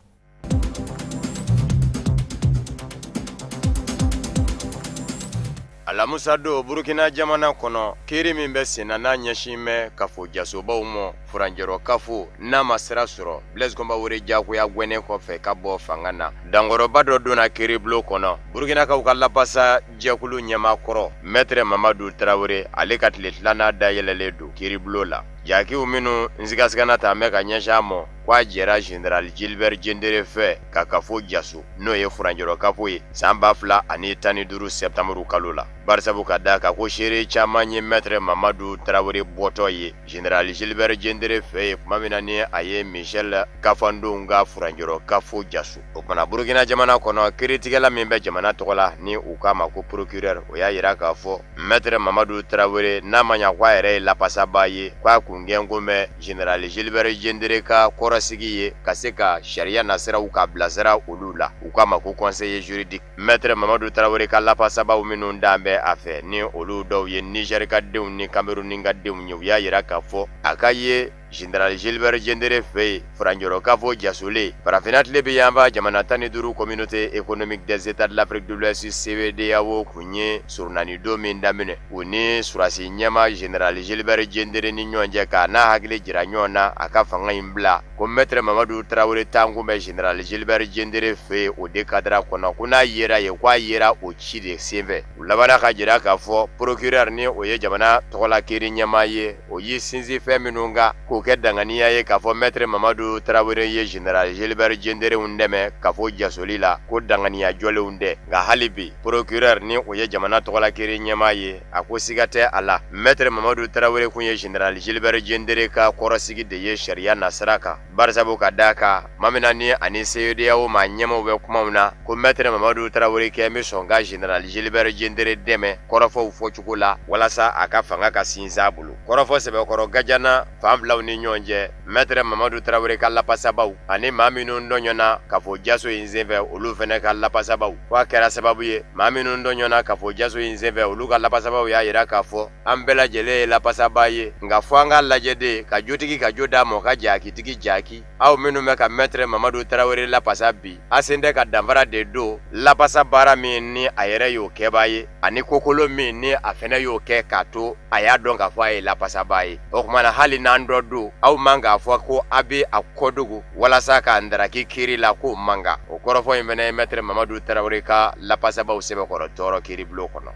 Alamusa don Burukina jamana kɔnɔ, kiiri min bɛ senna n'a ɲɛsin bɛ kafo jasobaw ma, furancɛrɔ kafo n'a ma sira sɔrɔ, Blaise Compaoré diyagoya gɛnnen kɔfɛ ka bɔ fanga na, dankɔrɔba dɔ donna kiiribulon kɔnɔ. Burukinakaw ka lapasa jɛkulu ɲɛmaa kɔrɔ Maître Mamadu Tarawele, ale ka tile filanan dayɛlɛlen don kiiribulon la. Jakiw minnu nsigasigana ta bɛ ka ɲɛsin a ma k'a jɛra Général Gilbert Diendéré fɛ ka kafo jaso, n'o ye furancɛrɔ kafo ye san 2015 septembre kalo la. Barisabu ka da kan ko seere caman ye Maître Mamadu Tarawele bɔtɔ ye Général Gilbert Diendéré fɛ yen tuma min na ni a ye Michel Kafandenw ka furancɛrɔ kafo jaso. O kumana Burukina jamana kɔnɔ, kiiritigɛla min bɛ jamana tɔgɔ la ni u k'a ma ko procureur, o y'a yira k'a fɔ Maître Mamadu Tarawele n'a ma ɲa k'a yɛrɛ ye lapasaba ye, k'a kun gɛnko bɛ Général Gilbert Diendéré ka kɔrɔsigi ye ka se ka sariya nasiraw ka bilasira olu la, u k'a ma ko conseiller juridique. Maître Mamadu Tarawele ka lapasabaw minnu dan bɛ a fɛ ni olu dɔw ye Niger ka denw ni Cameroun ka denw ye, u y'a yira k'a fɔ a ka ye Général Gilbert Diendéré fɛ yen furancɛrɔ kafo jasolen. Farafinna tile bɛ yanfa jamana 15 communauté économique des états de l'Afrique de l'Ouest CEDEAO kun ye surunani don min daminɛ u ni surasi ɲɛma Général Gilbert Diendéré ni ɲɔgɔn cɛ k'a n'a hakili jira ɲɔgɔn na a ka fanga in bila, ko Maître Mamadu Tarawele tankun bɛ Général Gilbert Diendéré fɛ yen o de cadre kɔnɔ, ko n'a yera yen k'a yera o ci de senfɛ. U labanna ka jira k'a fɔ procureur ni o ye jamana tɔgɔla kiiri ɲɛmaa ye, o y'i sinsin fɛn minnu kan k'o kɛ danganiya ye k'a fɔ Maître Mamadu Tarawele ye Général Gilbert Diendéré dɛmɛ k'a fɔ jasoli la, ko danganiya jɔlenw tɛ. Nka hali bi procureur ni o ye jamana tɔgɔla kiiri ɲɛmaa ye, a ko siga tɛ a la Maître Mamadu Tarawele kun ye Général Gilbert Diendéré ka kɔrɔsigi de ye sariya nasira kan. Barisabu ka d'a kan mamina ni ani CEDEAO maa ɲɛmaaw bɛ kumaw na ko Maître Mamadu Tarawele kɛ bɛ sɔn ka général Gilbert Diendéré dɛmɛ kɔrɔfɔw fɔcogo la walasa a ka fanga ka sinsin a bolo. Kɔrɔfɔ sɛbɛkɔrɔ gajana fan filaw ni ɲɔgɔn cɛ, Maître Mamadu Tarawele ka lapasabaw ani maa minnu dɔɲɔna kafo jaso in senfɛ olu fana ka lapasabaw. Fo a kɛra sababu ye maa minnu dɔɲɔna kafo jaso in senfɛ olu ka lapasabaw y'a jira k'a fɔ an bɛɛ lajɛlen ye lapasaba ye, nka fo an ka lajɛ de ka jotigi ka jo d'a ma ka jakitigi jaki. Aw minnu bɛ ka Maître Mamadu Tarawele lapasa bi, a sen tɛ ka danfara de don lapasa baara min ni a yɛrɛ y'o kɛbaa ye ani kokolo min ni a fana y'o kɛ k'a to a y'a dɔn k'a fɔ a ye lapasabaa ye. O tuma na hali n'an dɔ don, aw man k'a fɔ ko a bɛ a kɔdogo walasa k'a ndaraki kiiri la, k'o man kan. O kɔrɔfɔ in fana ye Maître Mamadu Tarawele ka lapasabaw sɛbɛkɔrɔ tɔɔrɔ kiiribulon kɔnɔ.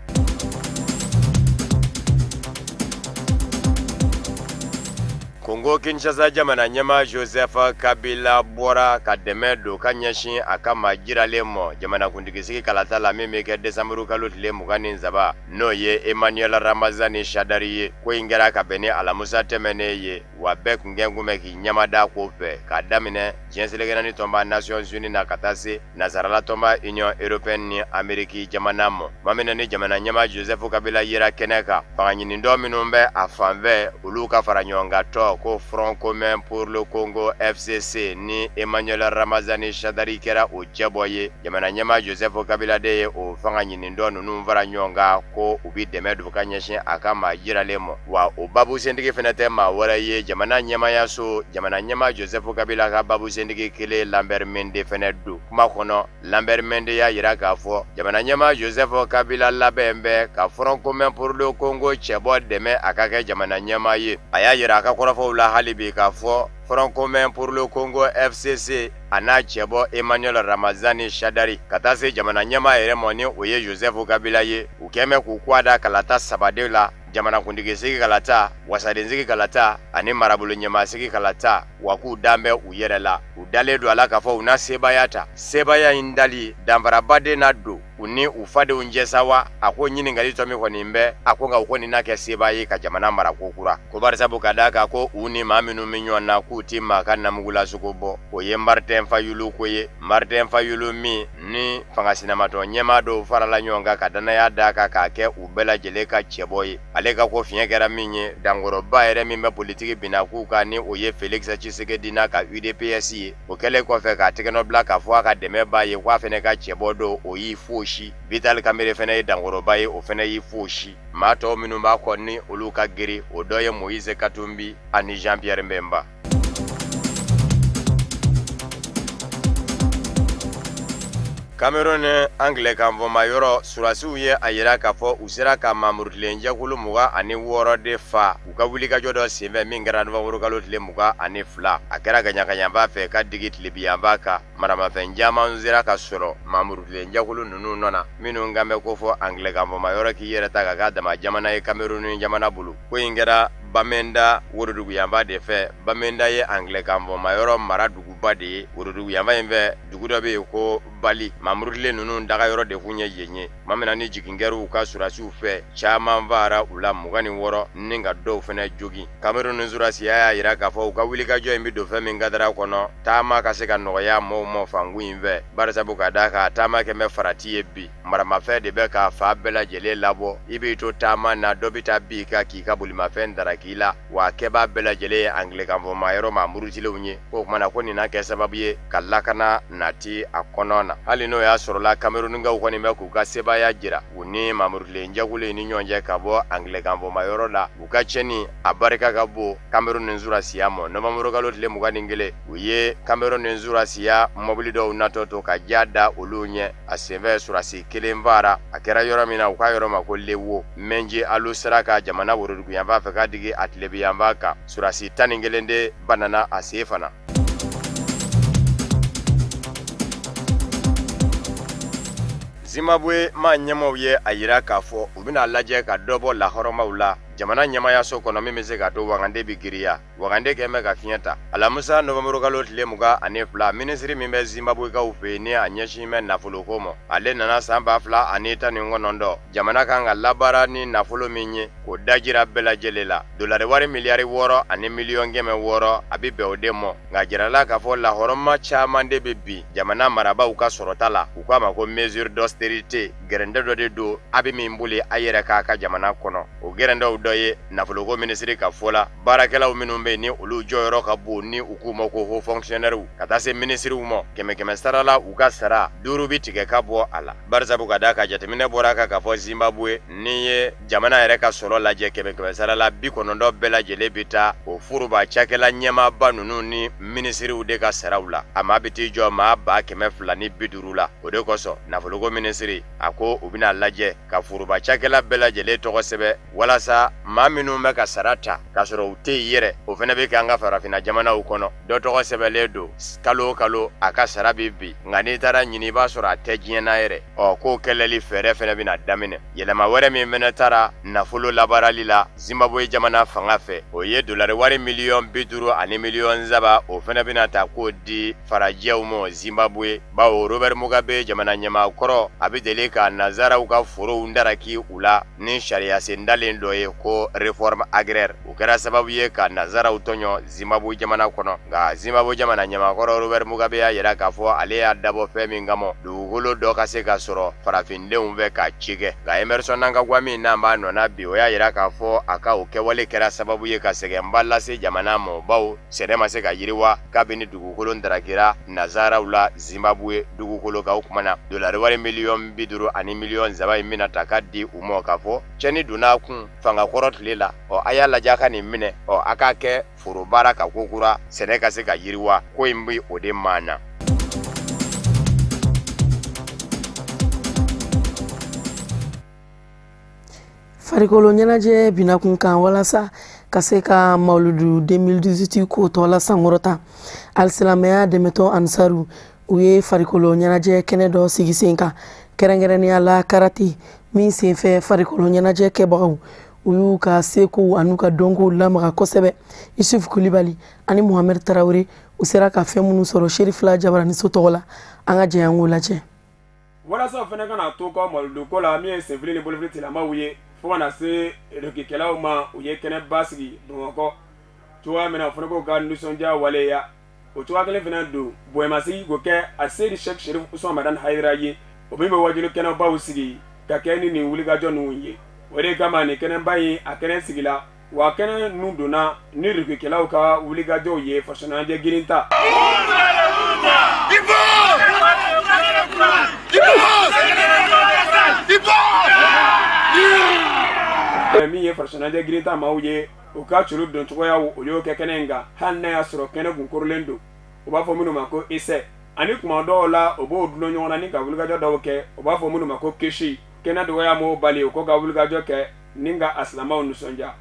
Kongo Kinshasa jamana ɲɛmaa Joseph Kabila bɔra ka dɛmɛ don ka ɲɛsin a ka maa jiralen ma jamanakuntigisigi kalata la min bɛ kɛ desanburu kalo tile 23, n'o ye Emmanuel Ramazani Shadary ye. Ko in kɛra ka bɛn ni alamusa tɛmɛnen ye, wa bɛɛ kun kɛn kun bɛ k'i ɲɛmada ko fɛ k'a daminɛ diɲɛ seleke naani tɔnba Nations Unies na ka taa se nansarala tɔnba Union européenne ni Amérique jamana ma. Tuma min na ni jamana ɲɛmaa Joseph Kabila yera kɛnɛ kan, fangaɲinitɔn minnu bɛ a fanfɛ olu ka fara ɲɔgɔn kan tɔn ko Front commun pour le Congo FCC ni Emmanuel Ramazani Shadary kɛra o cɛbɔ ye. Jamana ɲɛmaa Joseph Kabila de ye o fangaɲinitɔn ninnu fara ɲɔgɔn kan ko u bɛ dɛmɛ don ka ɲɛsin a ka maa jiralen ma. Wa o babusentigi fana tɛ maa wɛrɛ ye jamana ɲɛmaayaso jamana ɲɛmaa Joseph Kabila ka babusentigi kelen Lambert Mende fana don. Kuma kɔnɔ, Lambert Mende y'a jira k'a fɔ jamana ɲɛmaa Joseph Kabila labɛn bɛ ka Front commun pour le Congo cɛbɔ dɛmɛ a ka kɛ jamana ɲɛmaa ye. A y'a jira a ka kɔrɔfɔw la hali bi k'a fɔ Front commun pour le Congo FCC a n'a cɛbɔ Emmanuel Ramazani Shadary ka taa se jamana ɲɛmaa yɛrɛ ma ni o ye Joseph Kabila ye, u kɛn bɛ k'u kɔ da kalata saba de la: jamanakuntigisigi kalata, wasadensigi kalata ani marabolo ɲɛmaasigi kalata. Wa k'u dan bɛ u yɛrɛ la, u dalen don a la k'a fɔ u na sebaaya ta. Sebaaya in dali danfaraba de na don u ni u fadenw cɛ sa wa? A ko ɲininkali tɔ min kɔni bɛ, a ko nka u kɔni n'a kɛ sebaaya ye ka jamana mara ko kura. Ko barisabu ka d'a kan ko u ni maa minnu bɛ ɲɔgɔn na k'u ti maa ka namugulasogo bɔ, o ye Martin Fayulu ko ye. Martin Fayulu min ni fanga sinamatɔ ɲɛmaa dɔw farala ɲɔgɔn kan ka danaya d'a kan k'a kɛ u bɛɛ lajɛlen ka cɛbɔ ye. Ale ka ko fiɲɛ kɛra min ye, dankɔrɔba yɛrɛ min bɛ politiki binna k'u kan ni o ye Felix Tshisekedi n'a ka UDPS ye, o kɛlen kɔfɛ k'a tɛgɛnɔ bila k'a fɔ a ka dɛmɛ b'a ye k'a fana ka cɛbɔ don, o y'i fosi. Vital Kamerhe fana ye dankɔrɔba ye, o fana y'i fosi. Maa tɔw minnu b'a kɔ ni olu ka girin, o dɔ ye Moïse Katumbi ani Jean Pierre Bemba. Cameroun angilɛkanfɔma yɔrɔ surasiw ye a jira k'a fɔ u sera ka maamurutilen jɛkulu 26 de fa u ka wulikajɔ dɔ senfɛ min kɛra nowanburukalo tile 22. A kɛra gaɲagaɲaba fɛ ka digi tilebiyanba kan. Maramafɛn caman sera ka sɔrɔ maamurutilen jɛkulu ninnu nɔ na minnu kan bɛ ko fɔ angilɛkanfɔma yɔrɔ k'i yɛrɛ ta ka k'a dama jamana ye Cameroun jamana bolo. Ko in kɛra Bamenda woroduguyanba de fɛ. Bamenda ye angilɛkanfɔma yɔrɔ mara duguba de ye. Woroduguyanba in fɛ, dugu dɔ bɛ yen ko Bali. Maamurutilen ninnu dagayɔrɔ de kun ye yen ye. Tuma min na ni jigin kɛra u ka surasiw fɛ, caman faara u la 26 ni ka dɔw fana jogin. Cameroun surasiya y'a jira k'a fɔ u ka wulikajɔ in bɛ don fɛn min kadara kɔnɔ, taama ka se ka nɔgɔya maaw ma fankun in fɛ. Barisabu ka d'a kan taama kɛ bɛ farati ye bi, maramafɛn de bɛ k'a fa bɛɛ lajɛlen labɔ. I b'i to taama na, dɔ bɛ taa bin i kan k'i ka bolimafɛn daraki la. Wa kɛbaa bɛɛ lajɛlen ye angilɛkanfɔma yɔrɔ maamurutilenw ye. K'o kumana ko nin na kɛ sababu ye ka lakana nati a kɔnɔ na. Hali n'o y'a sɔrɔla Camerounkaw kɔni bɛ k'u ka sebaaya jira u ni maamurutilen jɛkulu in ni ɲɔgɔn cɛ ka bɔ angilɛkanfɔma yɔrɔ la, u ka cɛni a barika ka bon Cameroun surasiya ma. Nowanburukalo tile 21, u ye Cameroun surasiya mɔbili dɔw natɔ to ka ja da olu ɲɛ. A senfɛ surasi kelen faara. A kɛra yɔrɔ min na, u ka yɔrɔ ma ko Lewo Mɛnje alu sera ka jamana woroduguyanfan fɛ ka digi a tilebiyanfan kan. Surasi 11 de banana a sen fana. Zimbabwe maa ɲɛmaaw ye a jira k'a fɔ u bɛna lajɛ ka dɔ bɔ lahɔrɔmaw la jamana ɲɛmaayaso kɔnɔ min bɛ se ka to wagande bɛ giriya wagande kɛn bɛ ka fiɲɛ ta. Alamisa nowanburukalo tile 22, minisiri min bɛ Zimbabwekaw fɛ yen ni a ɲɛsin bɛ nafoloko ma, ale nana san 2019 jamana kan ka labaara ni nafolo min ye k'o dajira bɛɛ lajɛlen la. Dolari wari miliyari 6 ani miliyɔn 600 a bɛ bɛn o de ma. Nka jirala k'a fɔ lahɔrɔma caman de bɛ bi jamana marabaaw ka sɔrɔta la. U k'a ma ko mesure d'austérité, gɛrɛndɛ dɔ de don a bɛ min boli a yɛrɛ k'a ka jamana kɔnɔ. O gɛrɛndɛw dɔ ye nafoloko minisiri ka fɔ la, baarakɛlaw minnu bɛ yen ni olu jɔyɔrɔ ka bon ni u k'u ma ko haut fonctionnaire, ka taa se minisiriw ma, 100 sara la u ka sara 5 bɛ tigɛ ka bɔ a la. Barisabu ka d'a kan jateminɛ bɔra kan k'a fɔ Zimbabwe n'i ye jamana yɛrɛ ka sɔrɔ lajɛ 100 sara la 90 bɛɛ lajɛlen bɛ taa o foroba cakɛla ɲɛmaaba ninnu ni minisiriw de ka saraw la. A maa bɛ t'i jɔ maa 250 la. O de kosɔn nafoloko minisiri a ko u bɛna lajɛ ka foroba cakɛla bɛɛ lajɛlen tɔgɔ sɛbɛn walasa maa minnu bɛ ka sara ta k'a sɔrɔ u tɛ yen yɛrɛ, o fana bɛ kɛ an ka farafinna jamanaw kɔnɔ. Dɔ tɔgɔ sɛbɛnlen don kalo o kalo a ka sara bɛ bin, nka n'i taara ɲini i b'a sɔrɔ a tɛ diɲɛ na yɛrɛ. Ɔ k'o kɛlɛli fɛɛrɛ fana bɛna daminɛ. Yɛlɛma wɛrɛ min fana taara nafolo labaarali la Zimbabwe jamana fanga fɛ, o ye dolari wari miliyɔn 50 ani miliyɔn 3, o fana bɛna ta k'o di farajɛw ma Zimbabwe. Bawo Robert Mugabe jamana ɲɛmaa kɔrɔ a bɛ deli ka nanzaraw ka forow ndaraki u la ni sariya sendalen dɔ ye ko réforme agraire. O kɛra sababu ye ka nanzaraw tɔɲɔ Zimbabwe jamana kɔnɔ. Nka Zimbabwe jamana ɲɛmaakɔrɔ Robert Mugabe y'a yira k'a fɔ ale y'a dabɔ fɛn min kama, dugukolo dɔ ka se ka sɔrɔ farafindenw fɛ ka ci kɛ. Nka Emerson Mnangagwa min n'an b'a nɔ na bi, o y'a yira k'a fɔ a ka o kɛwale kɛra sababu ye ka sɛgɛnba lase jamana ma, bawo sɛnɛ ma se ka yiriwa kabini dugukolo ndarakira nanzaraw la Zimbabwe dugukolo kan. O kuma na dolari wari miliyɔn 50 ani miliyɔn 3 in bɛna ta ka di u ma k'a fɔ cɛnni donna a kun fanga kɔrɔ tile la, ɔ a y'a lajɛ a ka nin minɛ, ɔ a k'a kɛ foro baara ka ko kura, sɛnɛ ka se ka yiriwa. Ko in bɛ o de maana. Farikolo ɲɛnajɛ binakun kan walasa ka se ka mawuludu 2018 ko tɔ la sankɔrɔta, alisilamɛya dɛmɛtɔn Ansaru u ye farikolo ɲɛnajɛ kɛnɛ dɔ sigi sen kan, kɛrɛnkɛrɛnnenya la karate min senfɛ farikolo ɲɛnajɛ kɛbagaw u y'u ka sekow an'u ka dɔnkow lamaga kosɛbɛ. Isufu Kulibali ani Muhamɛd Tarawele u sera ka fɛn minnu sɔrɔ Serifila Jabaraniso tɔgɔ la, an ka jɛ an k'o lajɛ. Walasa o fana kana to kɔ mawuludu ko la, min ye senfili ni bolofili tilamaw ye fo ka na se rugikɛlaw ma, u ye kɛnɛba sigi Bamakɔ cogoya min na o fana k'u ka nisɔndiya waleya. O cogoya kelen fana don bonyamasegin k'o kɛ a Seyidi Sɛki Serifu Usumani Madani Hayidara ye, o min bɛ wajuli kɛnɛbaw sigi ka kɛ ni nin wulikajɔ ninnu ye. O de kama nin kɛnɛba in a kɛnɛ sigila, wa kɛnɛ ninnu donna ni rugikɛlaw ka wulikajɔw ye fasɔnajɛ girin ta. Min ye fasɔnajɛ girin ta maaw ye, u ka curu don cogoyaw o y'o kɛ kɛnɛ in kan, hali n'a y'a sɔrɔ kɛnɛ kun korolen don. U b'a fɔ minnu ma ko essai, ani kuma dɔw la u b'o dulon ɲɔgɔn na ni ka wulikajɔ dɔw kɛ, u b'a fɔ minnu ma ko kesi. Kɛnɛ dɔgɔya m'o bali u k'u ka wulikajɔ kɛ ni ka a silamɛw nisɔndiya.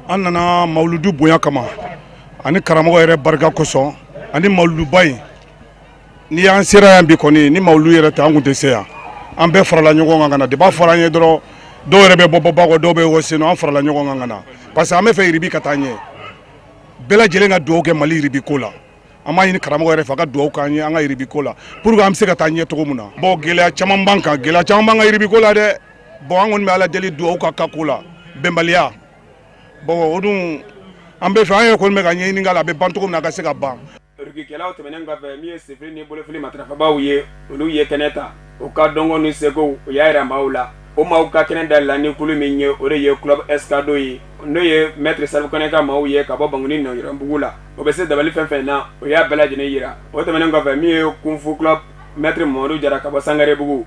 An nana mawuludu bonya kama ani karamɔgɔ yɛrɛ barika kosɔn ani mawuluduba in. Ni y'an sera yan bi kɔni, ni mawuludu yɛrɛ tɛ an kun tɛ se yan. An bɛɛ farala ɲɔgɔn kan ka na, depi a fɔra an ye dɔrɔn dɔw yɛrɛ bɛ bɔ Bakɔ, dɔw bɛ bɔ Senu, an farala ɲɔgɔn kan ka na parce que an bɛ fɛ yiribi ka taa ɲɛ. Bɛɛ lajɛlen ka dugawu kɛ Mali yiribi ko la. An b'a ɲini karamɔgɔ yɛrɛ fɛ a ka dugawu k'an ye an ka yiribi ko la pour que an bɛ se ka taa ɲɛ cogo min na. Bon gɛlɛya caman b'an kan, gɛlɛya caman b'an ka yiribi ko la dɛ. Bon an kɔni bɛ Ala deli dugawu ka k'a ko la, bɛnbaliya. Bon o dun an bɛ fɛ an yɛrɛ kɔni bɛ ka ɲɛɲini k'a la, a bɛ ban cogo min na a ka se ka ban. Rugikɛlaw tɛmɛnen kɔfɛ, min ye senfili ni bolofili matarafabaaw ye, olu ye kɛnɛ ta. U ka dɔnko ni sekow u y'a yira maaw la. O maaw ka kɛnɛ dayɛlɛla ni kulu min ye, o de ye club Escado ye, n'o ye maître Salifu Kɔnɛ ka maaw ye ka bɔ Bankoni Nɔyɔrɔbugu la. O bɛ se dabali fɛn fɛn na, o y'a bɛɛ lajɛlen yira. O tɛmɛnen kɔfɛ, min ye kunfu club maître Mamadu Jara ka bɔ Sangarebugu,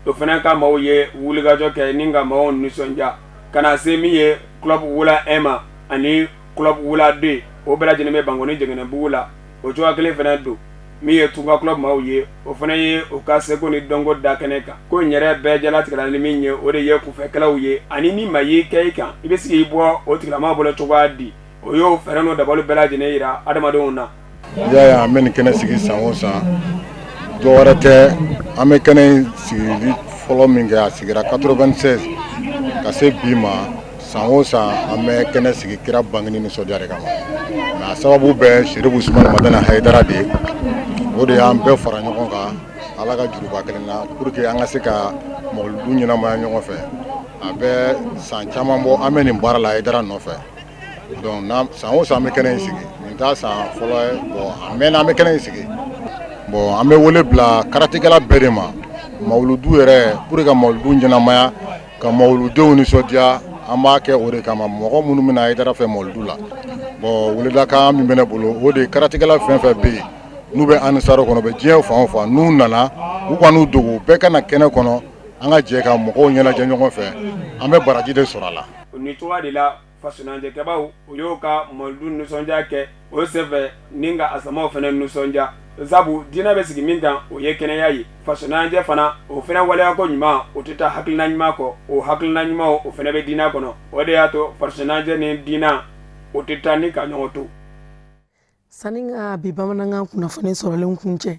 o fana ka maaw ye wulikajɔ kɛ ni ka maaw nisɔndiya. Ka na se min ye club Wula 1 ma ani club Wula 2, o bɛɛ lajɛlen bɛ Bankoni Jɛgɛnɛbugu la. O cogoya kelen fana don min ye Tunga club maaw ye, o fana ye u ka seko ni dɔnko da kɛnɛ kan. Ko in yɛrɛ bɛɛ jalatigɛla ni min ye, o de ye kunfɛkɛlaw ye, ani ni maa y'i kɛ i kan, i bɛ se k'i bɔ o tigilamɔgɔ bolo cogoya di. O y'o fɛɛrɛ n'o dabali bɛɛ lajɛlen yira adamadenw na. I y'a ye an bɛ nin kɛnɛ sigi san o san, dɔ wɛrɛ tɛ, an bɛ kɛnɛ in sigili fɔlɔ min kɛ, a sigira 96 ka se bi ma. San o san an bɛ kɛnɛ sigi kira bangeni nisɔndiya de kama, mais a sababu bɛɛ Serifu Usumani Madani Hayidara de ye. O de y'an bɛɛ fara ɲɔgɔn kan Ala ka juruba kelen na pour que an ka se ka mawuludu ɲɛnamaya ɲɔgɔn fɛ. A bɛ san caman bɔ an bɛ nin baara la Hayidara nɔfɛ. Donc san o san an bɛ kɛnɛ in sigi, nin t'a san fɔlɔ ye. Bon, a mɛnna an bɛ kɛnɛ in sigi. Bon, an bɛ wele bila karatikɛla bɛɛ de ma, mawuludu yɛrɛ, pour que ka mawuludu ɲɛnamaya, ka mawuludenw nisɔndiya, an b'a kɛ o de kama. Mɔgɔ minnu bɛna Hayidara fɛ mawuludu la, bon, weledakan min bɛ ne bolo, o de ye karatikɛla fɛn fɛn bɛ yen n'u bɛ Anisaro kɔnɔ, bɛ diɲɛ fan o fan, n'u nana u kan'u dogo, bɛɛ ka na kɛnɛ kɔnɔ, an ka jɛ ka mɔgɔw ɲɛnajɛ ɲɔgɔn fɛ, an bɛ baraji de sɔrɔ a la. Ni cogoya de la fasonajɛkɛbaw u y'o ka mawuludu nisɔndiya kɛ o senfɛ ni ka a samaw fana nisɔndiya, sabu diinɛ bɛ sigi min kan o ye kɛnɛya ye. Fasonajɛ fana o fana waleyako ɲuman o tɛ taa hakilina ɲuman kɔ, o hakilina ɲuman o fana bɛ diinɛ kɔnɔ. O de y'a to fasonajɛ ni diinɛ o tɛ taa ni ka ɲɔgɔn to. Sani ka bi bamanankan kunnafoni sɔrɔlen kun cɛ,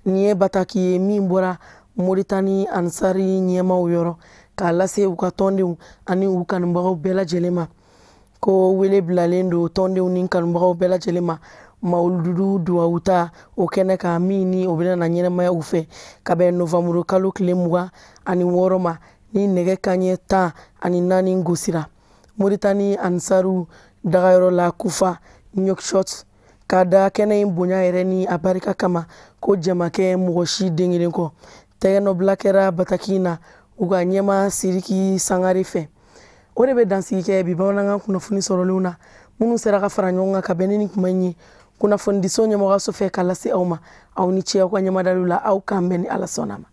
nin ye bataki ye min bɔra Moritani Ansari ɲɛmaaw yɔrɔ k'a lase u ka tɔndenw ani u kanubagaw bɛɛ lajɛlen ma, ko wele bilalen don tɔndenw ni kanubagaw bɛɛ lajɛlen ma mawuludu duwawu ta o kɛnɛ kan min ni o bɛna na ɲɛnamaya u fɛ ka bɛn novanburu kalo tile 26 ma ni nɛgɛ kanɲɛ 14 gosira Moritani Ansaru dagayɔrɔ la Kufa Nouakchott, k'a da kɛnɛ in bonya yɛrɛ ni a barika kama ko jamakɛ mɔgɔ si den kelen kɔ. Tɛgɛnɔbila kɛra bataki in na u ka ɲɛma Siriki Sangare fɛ. O de bɛ dansigi kɛ bi bamanankan kunnafoni sɔrɔlenw na minnu sera ka fara ɲɔgɔn kan ka bɛn ni nin kuma in ye kunnafonidiso ɲɛmɔgɔyaso fɛ ka lase aw ma. Aw ni ce aw ka ɲɛmadaliw la, aw k'an bɛn ni Ala sɔnna ma.